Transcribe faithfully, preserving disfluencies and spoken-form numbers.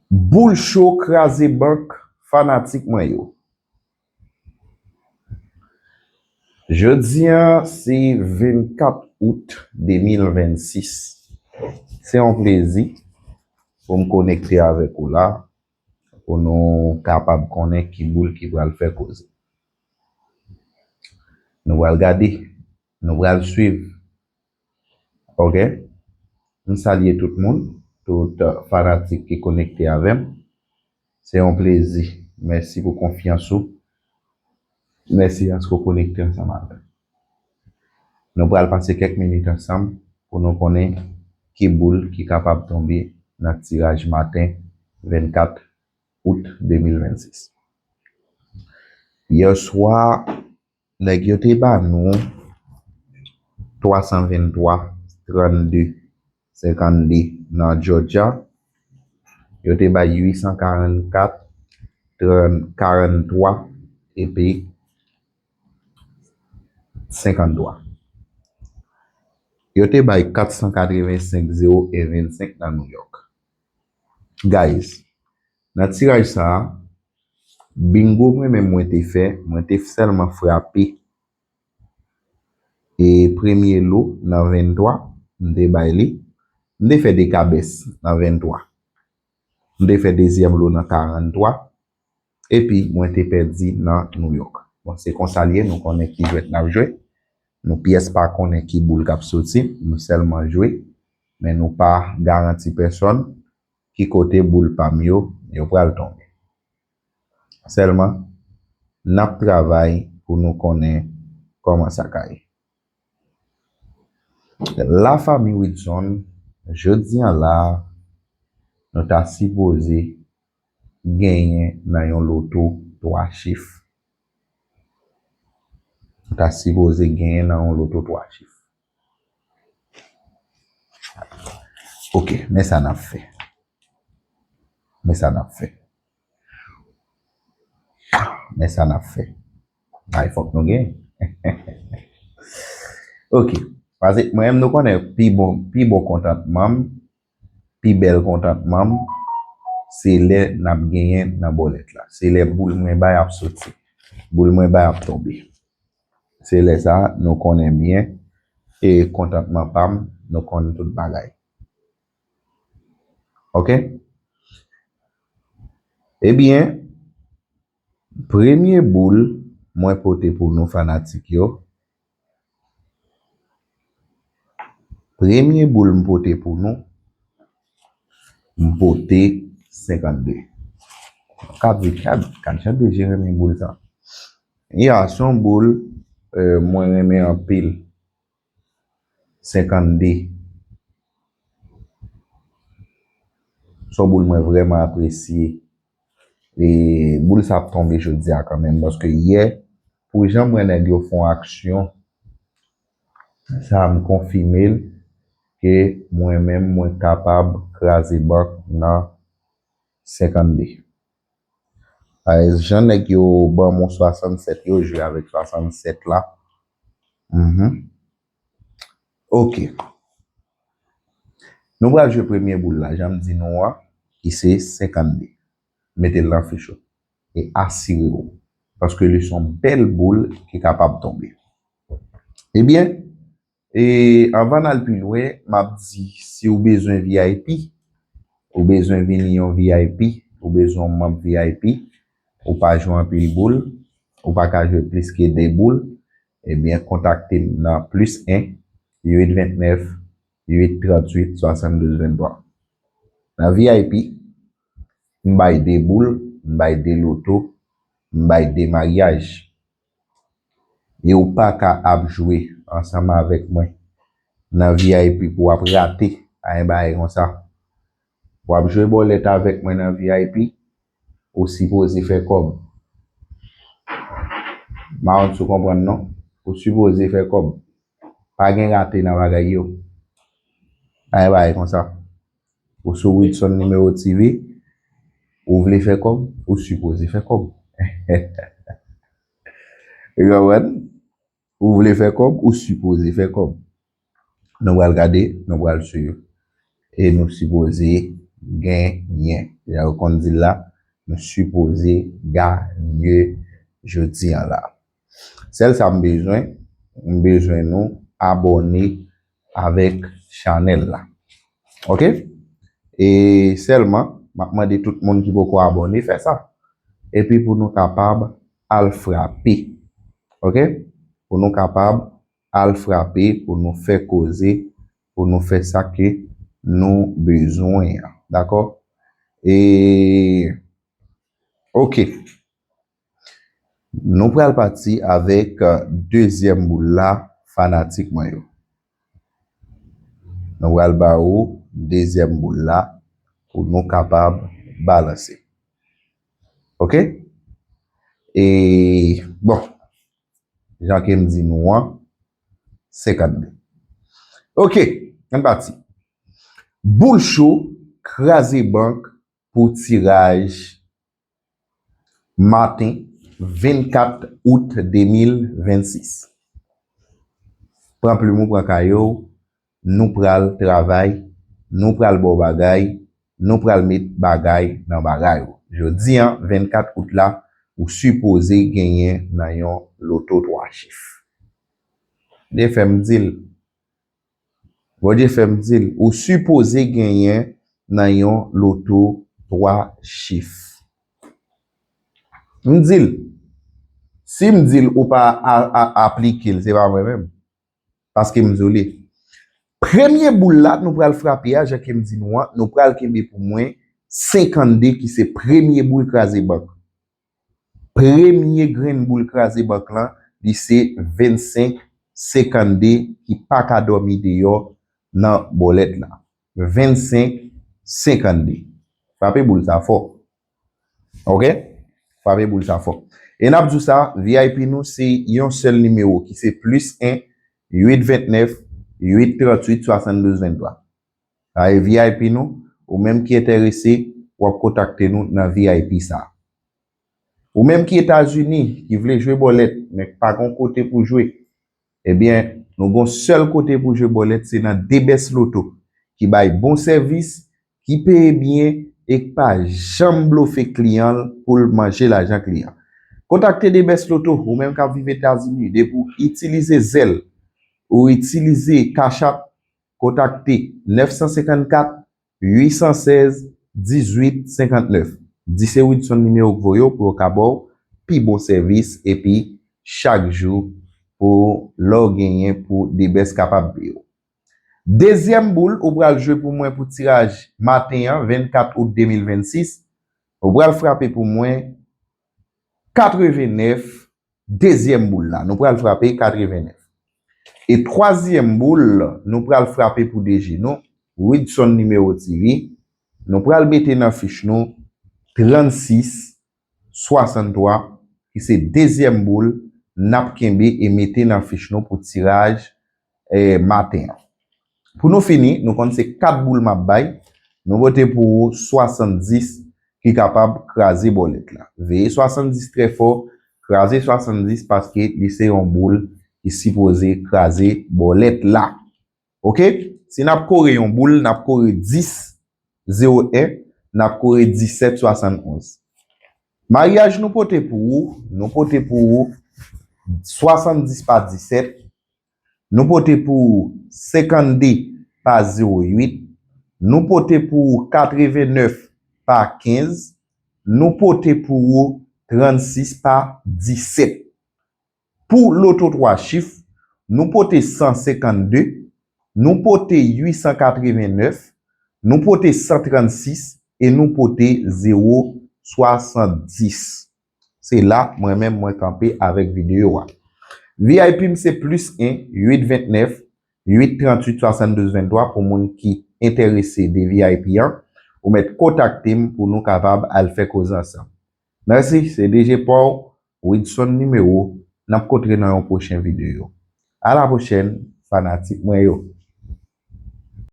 Boul cho kraze bank fanatik mwen yo. Jodi a se vennkat out de mil vennsis. Se yon plezi pou m konekte avèk ou la, pou nou kapab konnen ki boul ki pral fè koze. Nou pral gade, nou pral swiv. Ok? M salye tout moun, tout, euh, fanatik ki konekte avè m. Se yon plezi. Mèsi pou konfyans ou. Mèsi paske w konekte ansanm avè m. Nou pral pase kèk minit ansanm pou nou konnen ki boul ki kapab tonbe nan tiraj maten vennkat out de mil vennsis. Yè swa, nèg yo te ba nou twa san venntwa, trannde, senkannde nan Georgia. Yo te bay uit san karannkat, trant, karantwa, epi senkanntwa. Yo te bay kat san katrevensenk, zewo e vennsenk nan New York. Guys, nan tiraj sa a, bingo mwen menm mwen te fè, mwen te sèlman frape e premye lo nan venntwa, m te bay li. M te fè de kabès nan venntwa. M te fè dezyèm lo nan karantwa. Epi, mwen te pèdi nan New York. Bon, se konsa l ye, nou konnen ki jwèt n ap jwe. Nou pyès pa konnen ki boul k ap soti, nou sèlman jwe. Men nou pa garanti pèsòn ki kote boul pa m yo, yo pral tonbe. Sèlman, n ap travay pou nou konnen kòman sa ka ye. Lafanmi Wilson, jodi a la, nou ta sipoze genyen nan yon loto twa chif. Nou ta sipoze genyen nan yon loto twa chif. Ok, men sa n ap fè. Men sa n ap fè. Men sa n ap fè. Ay, fòk nou gen. Ok. Paske mwen menm nou konnen pi bon, pi bon kontantman m, pi bèl kontantman m, se lè n ap genyen nan bòlèt la. Se lè boul mwen bay ap soti. Boul mwen bay ap tonbe. Se lè sa a, nou konnen byen, e kontantman pa m, nou konn tout bagay. Ok? Ebyen, premye boul mwen pote pou nou fanatik yo. Premye boul m pote pou nou, m pote senkannde. Ka di, ka, ka di jan de je renmen boul sa. Ya, se yon boul, euh, mwen renmen anpil. Senkannde. Se yon boul mwen vrèman apresye. E boul sa ap tonbe jodi a kanmenm, paske yè, pou jan m wè nèg yo fè yon aksyon, sa a m konfime l ke mwen menm mwen kapab kraze bank nan senkannde. Alèz, jan nèg yo ban m yon swasannsèt, yo jwe avèk swasannsèt la. Mhm. Ok. Nou pral jwe premye boul la, jan m di nou an, ki se senkannde. Mete l nan fich ou. E asire w. Paske li se yon bèl boul ki kapab tonbe. Ebyen, e anvan n al pi lwen, m ap di, si w bezwen V I P, ou bezwen vini yon V I P, ou bezwen yon manm V I P, ou pa jwe anpil boul, ou pa ka jwe plis ke de boul, ebyen, kontakte m nan plis en, uit ventnèf, uit tranntuit, swasanndouz venntwa. Nan V I P, m bay de boul, m bay de loto, m bay de maryaj. E ou pa ka ap jwe ansanm avèk mwen nan V I P pou w ap rate, pa gen bagay konsa. W ap jwe bòlèt avèk mwen nan V I P, ou sipoze fè kòb. M pa konn si w konprann non. Ou sipoze fè kòb. Pa gen rate nan bagay yo. Pa gen bagay konsa. Ou sou Wilson Numéro T V, ou vle fè kòb, ou sipoze fè kòb. Ou konprann? Ou vle fè kòb, ou sipoze fè kòb. Nou pral gade, nou pral swiv. E nou sipoze genyen. Jan yo konn di l la, nou sipoze ganye jodi a la. Sèl sa m bezwen, m bezwen nou abòne avèk chanèl la. Oke? E sèlman, m ap mande tout moun ki poko abòne fè sa. Epi pou nou kapab al frape. Oke? Pou nou kapab al frape, pou nou fè koze, pou nou fè sa ke nou bezwen an. Dakò? E, oke. Nou pral pati avèk, euh, dezyèm boul la, fanatik mwen yo. Nou pral ba ou dezyèm boul la pou nou kapab balanse. Oke? E, bon, jan ke m di nou an, senkannde. Oke, ann pati. Boul cho, kraze bank pou tiraj maten vennkat out de mil vennsis. Pran plim ou, pran kaye w, nou pral travay, nou pral ba w bagay, nou pral met bagay nan bagay ou. Jodi a, vennkat out la, ou sipoze genyen nan yon loto twa chif. Bondye fè m di l. Bondye fè m di l, ou sipoze genyen nan yon loto twa chif. M di l, si m di l ou pa a, a, aplike l, se pa mwen menm. Paske m di w li. Premye boul la, nou pral frape a, jan ke m di nou an, nou pral kenbe pou mwen senkannde ki se premye boul kraze bank. Premye grenn boul kraze bank lan, li se vennsenk senkannde ki pa ka dòmi deyò nan bòlèt la. Vennsenk senkannde. Frape boul sa fò. Oke? Frape boul sa fò. E n ap di w sa, V I P nou se yon sèl nimewo ki se plis en, uit ventnèf, uit tranntuit, swasanndouz venntwa. Sa e V I P nou, ou menm ki enterese, w ap kontakte nou nan V I P sa. Ou menm ki Etazini, ki vle jwe bòlèt, men ki pa gon kote pou jwe, ebyen, nou gon sèl kote pou jwe bòlèt, se nan D B S Lotto, ki bay bon sèvis, ki peye byen e ki pa janm blofe kliyan l pou l manje lajan kliyan. Kontakte D B S Lotto, ou menm k ap viv Etazini, depi w itilize Zelle, ou itilize Cash App, kontakte nèf san senkannkat, uit san sèz, dizuit senkantnèf. Di se Widson nimewo k voye w pou yo ka ba w pi bon sèvis epi chak jou pou lè w genyen pou D B S kapab peye w. Dezyèm boul ou pral jwe pou mwen pou tiraj maten an, vennkat out de mil vennsis, ou pral frape pou mwen katrevennèf, dezyèm boul la. Nou pral frape katrevennèf. E twazyèm boul, nou pral frape pou D J nou, Widson nimewo T V. Nou pral mete nan fich nou trannsis swasanntwa, ki se dezyèm boul n ap kenbe e mete nan fich nou pou tiraj, eh, maten an. Pou nou fini, nou konn se kat boul m ap bay. Nou pote pou ou swasanndis ki kapab kraze bòlèt la. Veye swasanndis trè fò, kraze swasanndis paske li se yon boul ki sipoze kraze bòlèt la. Oke? Si n ap kore yon boul, n ap kore dis zewo en, n ap kore disèt swasannonz. Maryaj nou pote pou ou, nou pote pou ou swasanndis pa disèt, nou pote pou ou senkannde pa zewo uit, nou pote pou ou katrevennèf pa kenz, nou pote pou ou trannsis pa disèt. Pou loto twa chif, nou pote san senkannde, nou pote uit san katrevennèf, nou pote san trannsis e nou pote zewo swasanndis. Se la, mwen menm, mwen kanpe avèk videyo a. V I P m se plis en, uit ventnèf, uit tranntuit, swasanndouz venntwa pou moun ki enterese de V I P an. Ou mèt kontakte m pou nou kapab al fè koze ansanm. Mèsi, se D J pa w, Widson nimewo. N ap kontre nan yon pwochen videyo. A la pwochèn, fanatik mwen yo.